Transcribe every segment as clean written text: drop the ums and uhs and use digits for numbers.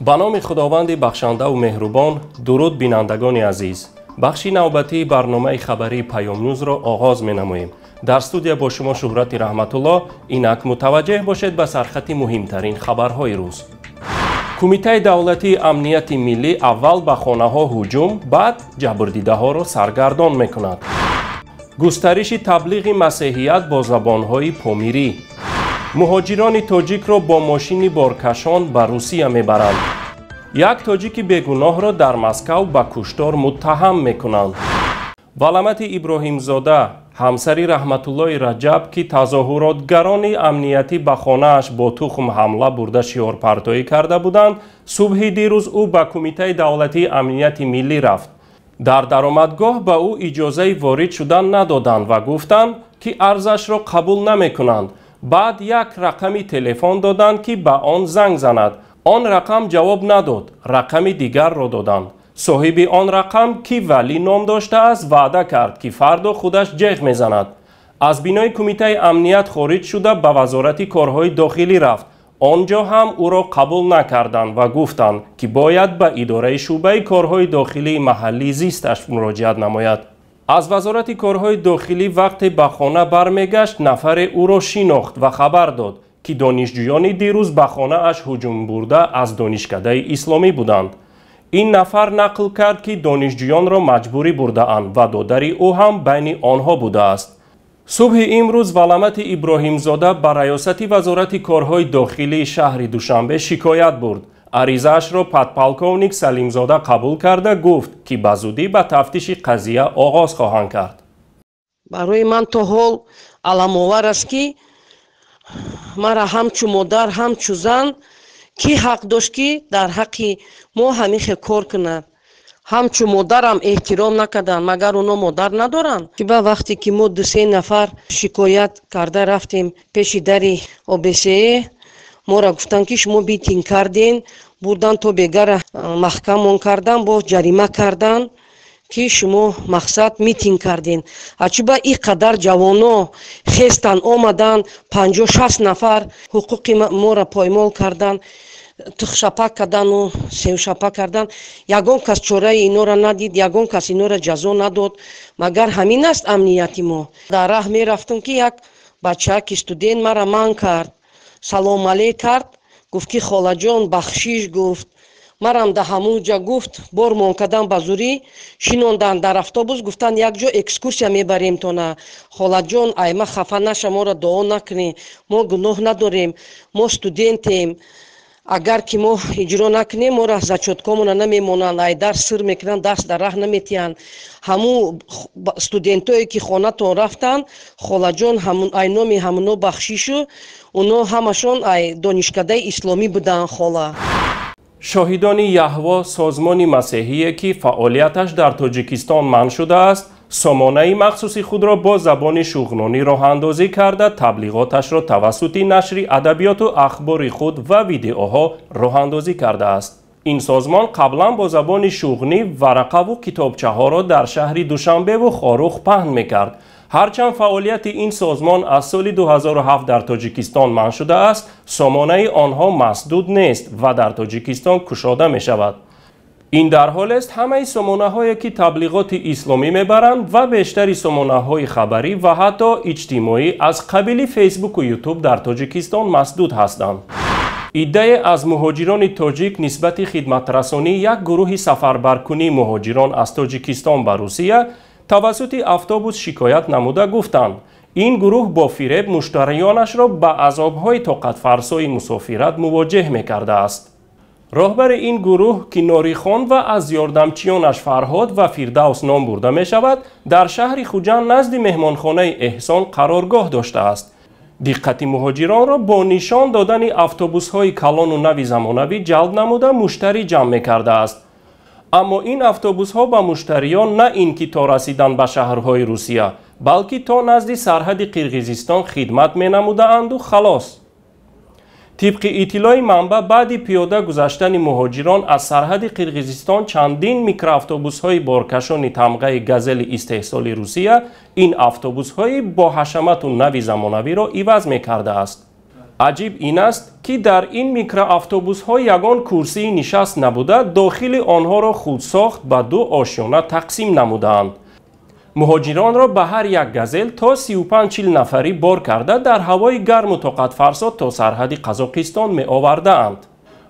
Ба номи Худованди бахшандаву меҳрубон, дуруд, бинандагони азиз. Бахши навбатии барномаи хабарии Паёмнюзро оғоз менамоем. Дар студия бо шумо Шуҳрати Раҳматулло. Инак мутаваҷҷеҳ бошед ба сархати муҳимтарин хабарҳои рӯз. Кумитаи давлатии амнияти миллӣ аввал ба хонаҳо ҳуҷум, баъд ҷабрдидаҳоро саргардон мекунад. Густариши таблиғи масеҳият бо забонҳои помирӣ. Муҳоҷирони тоҷикро бо мошини боркашон ба Русия мебаранд. Як тоҷики бегуноҳро дар Москав ба куштор муттаҳам мекунанд. Валамати Иброҳимзода, ҳамсари Раҳматуллои Раҷаб, ки тазоҳуротгарони амниятӣ ба хонааш бо тухм ҳамла бурда шиёрпартоӣ карда буданд, субҳи дирӯз ӯ ба Кумитаи давлатии амнияти миллӣ рафт. Дар даромадгоҳ ба ӯ иҷозаи ворид шудан надоданд ва гуфтанд, ки арзашро қабул намекунанд. Баъд як рақами телефон доданд, ки ба он занг занад. Он рақам ҷавоб надод, рақами дигарро доданд. Соҳиби он рақам, ки Валӣ ном доштааст, ваъда кард, ки фардо худаш ҷеғ мезанад. Аз бинои Кумитаи амният хориҷ шуда ба Вазорати корҳои дохилӣ рафт. Он ҷо ҳам ӯро қабул накарданд ва гуфтанд, ки бояд ба идораи шӯъбаи корҳои дохилии маҳаллии зисташ муроҷиат намояд. Аз Вазорати корҳои дохилӣ вақте ба хона бармегашт, нафаре ӯро шинохт ва хабар дод, ки донишҷӯёни дирӯз ба хонааш ҳуҷум бурда аз Донишкадаи исломӣ буданд. Ин нафар нақл кард, ки донишҷӯёнро маҷбурӣ бурдаанд ва додари ӯ ҳам байни онҳо будааст. Субҳи имрӯз Валамати Иброҳимзода ба раёсати Вазорати корҳои дохилии шаҳри Душанбе шикоят бурд. Аризаашро подполковник Салимзода қабул карда гуфт, ки ба зудӣ ба тафтиши қазия оғоз хоҳанд кард. Барои ман то ҳол аламовар аст, ки мара ҳамчу модар, ҳамчу зан кӣ ҳақ дошт, ки дар ҳаққи мо ҳамин хел кор кунад? Ҳамчу модарам эҳтиром накарданд. Магар оно модар надоранд? Ки ба вақте ки мо ду-се нафар шикоят карда рафтем пеши дари ОБСЕ, моро гуфтанд, ки шумо митинг карден. Бурдан то бегара маҳкамон кардан, боз ҷарима кардан, ки шумо мақсад митинг карден. Ачиба ин қадар ҷавоно хестан, омадан, 50-60 нафар ҳуқуқи моро поймол кардан, тухшапак кардану севшапак кардан. Ягон кас чораи инора надид, ягон кас инора ҷазо надод. Магар ҳамин аст амнияти мо? Дар раҳ мерафтам, ки як бачаки студент мара манъ кард, салом алейк кард, гуфт, ки холаҷон, бахшиш гуфт. Марам да ҳамун ҷа гуфт, бормон кардан, ба зурӣ шинондан дар автобус, гуфтанд, як ҷо экскурсия мебарем тона. Холаҷон, айма хафа наша, моро дуо накунӣ, мо гуноҳ надорем, мо студентем. Агар ки мо иҷро накунем, моро зачёткомона намемонанд, ай дарс сир мекунанд, дарс дар раҳ наметиҳанд. Ҳамун студентое, ки хонатон рафтанд, холаҷон, ай номи ҳамуно бахшишу. Оно ҳамашон ай Донишкадаи исломӣ буданд, хола. Шоҳидони Яҳво, созмони масеҳие, ки фаъолияташ дар Тоҷикистон манъ шудааст, сомонаи махсуси худро бо забони шуғнонӣ роҳандозӣ карда, таблиғоташро тавассути нашри адабиёту ахбори худ ва видеоҳо роҳандозӣ кардааст. Ин созмон қаблан бо забони шуғнӣ варақаву китобчаҳоро дар шаҳри Душанбеву Хоруғ паҳн мекард. Ҳарчанд фаъолияти ин созмон аз соли 2007 дар Тоҷикистон манъ шудааст, сомонаи онҳо масдуд нест ва дар Тоҷикистон кушода мешавад. Ин дар ҳолест, ҳамаи сомонаҳое, ки таблиғоти исломӣ мебаранд, ва бештари сомонаҳои хабарӣ ва ҳатто иҷтимоӣ аз қабили Фейсбуку Ютуб дар Тоҷикистон масдуд ҳастанд. Иддае аз муҳоҷирони тоҷик нисбати хидматрасонии як гурӯҳи сафарбаркунии муҳоҷирон аз Тоҷикистон ба Русия тавассути автобус шикоят намуда гуфтанд, ин гурӯҳ бо фиреб муштариёнашро ба азобҳои тоқатфарсои мусофират мувоҷеҳ мекардааст. Роҳбари ин гурӯҳ, ки Норихон ва аз ёрдамчиёнаш Фарҳод ва Фирдавс ном бурда мешавад, дар шаҳри Хуҷанд назди меҳмонхонаи Эҳсон қароргоҳ доштааст. Диққати муҳоҷиронро бо нишон додани автобусҳои калону нави замонавӣ ҷалб намуда, муштарӣ ҷамъ мекардааст. Аммо ин автобусҳо ба муштариён на ин ки то расидан ба шаҳрҳои Русия, балки то назди сарҳади Қирғизистон хидмат менамудаанду халос. Тибқи иттилои манбаъ, баъди пиёда гузаштани муҳоҷирон аз сарҳади Қирғизистон, чандин микроавтобусҳои боркашони тамғаи Газели истеҳсоли Русия ин автобусҳои бо ҳашамату нави замонавиро иваз мекардааст. Аҷиб ин аст, ки дар ин микроавтобусҳо ягон курсии нишаст набуда, дохили онҳоро худсохт ба ду ошёна тақсим намудаанд. Муҳоҷиронро ба ҳар як газел то 35-40 нафарӣ бор карда дар ҳавои гарму тоқатфарсо то сарҳади Қазоқистон меовардаанд.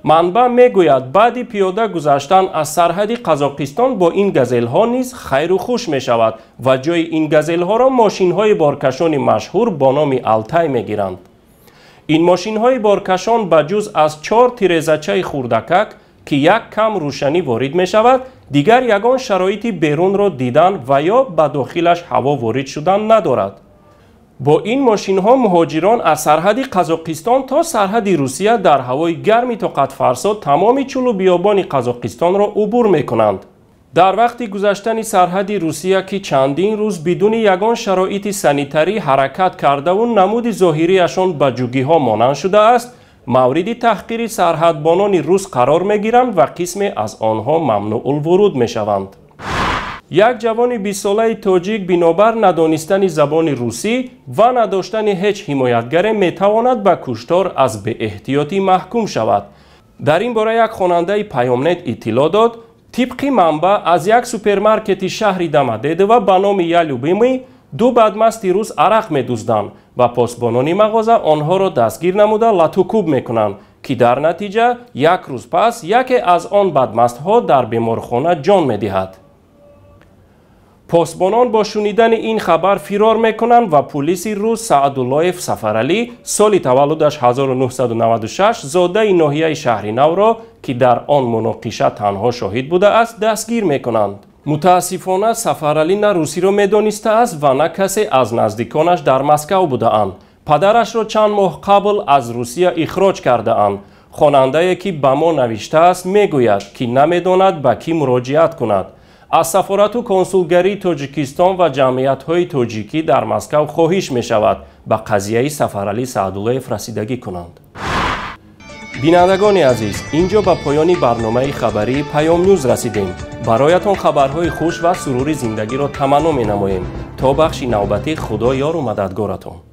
Манбаъ мегӯяд, баъди пиёда гузаштан аз сарҳади Қазоқистон бо ин газелҳо низ хайру хуш мешавад ва ҷои ин газелҳоро мошинҳои боркашони машҳур бо номи Алтай мегиранд. Ин мошинҳои боркашон ба ҷуз аз 4 тирезачаи хурдакак, ки як кам рӯшанӣ ворид мешавад, дигар ягон шароити берунро дидан ва ё ба дохилаш ҳаво ворид шудан надорад. Бо ин мошинҳо муҳоҷирон аз сарҳади Қазоқистон то сарҳади Русия дар ҳавои гарми тоқатфарсо тамоми чӯлу биёбони Қазоқистонро убур мекунанд. Дар вақти гузаштани сарҳади Русия, ки чандин рӯз бидуни ягон шароити санитарӣ ҳаракат кардаву намуди зоҳирияшон ба ҷугиҳо монанд шудааст, мавриди таҳқири сарҳадбонони рус қарор мегиранд ва қисме аз онҳо мамнуъулвуруд мешаванд. Як ҷавони 20-солаи тоҷик бинобар надонистани забони русӣ ва надоштани ҳеҷ ҳимоятгаре метавонад ба куштор аз беэҳтиётӣ маҳкум шавад. Дар ин бора як хонандаи Паёмнет иттилоъ дод. Тибқи манбаъ, аз як супермаркети шаҳри Домодедово ба номи «Я любимый» ду бадмасти рус арақ медузданд ва посбонони мағоза онҳоро дастгир намуда латукӯб мекунанд, ки дар натиҷа як рӯз пас яке аз он бадмастҳо дар беморхона ҷон медиҳад. Посбонон бо шунидани ин хабар фирор мекунанд ва пулиси рус Саъдуллоев Сафаралӣ, соли таваллудаш 1996, зодаи ноҳияи Шаҳринавро, ки дар он муноқиша танҳо шоҳид будааст, дастгир мекунанд. Мутаассифона, Сафаралӣ на русиро медонистааст ва на касе аз наздиконаш дар Москав будаанд. Падарашро чанд моҳ қабл аз Русия ихроҷ кардаанд. Хонандае, ки ба мо навиштааст, мегӯяд, ки намедонад ба кӣ муроҷиат кунад. Аз сафорату консулгарии Тоҷикистон ва ҷамъиятҳои тоҷикӣ дар Москав хоҳиш мешавад, ба қазияи Сафаралӣ Саъдуллоев расидагӣ кунанд. Бинандагони азиз, ин ҷо ба поёни барномаи хабарии Паёмнюз расидем. Бароятон хабарҳои хуш ва сурури зиндагиро таманно менамоем. То бахши навбатӣ, Худо ёру мададгоратон.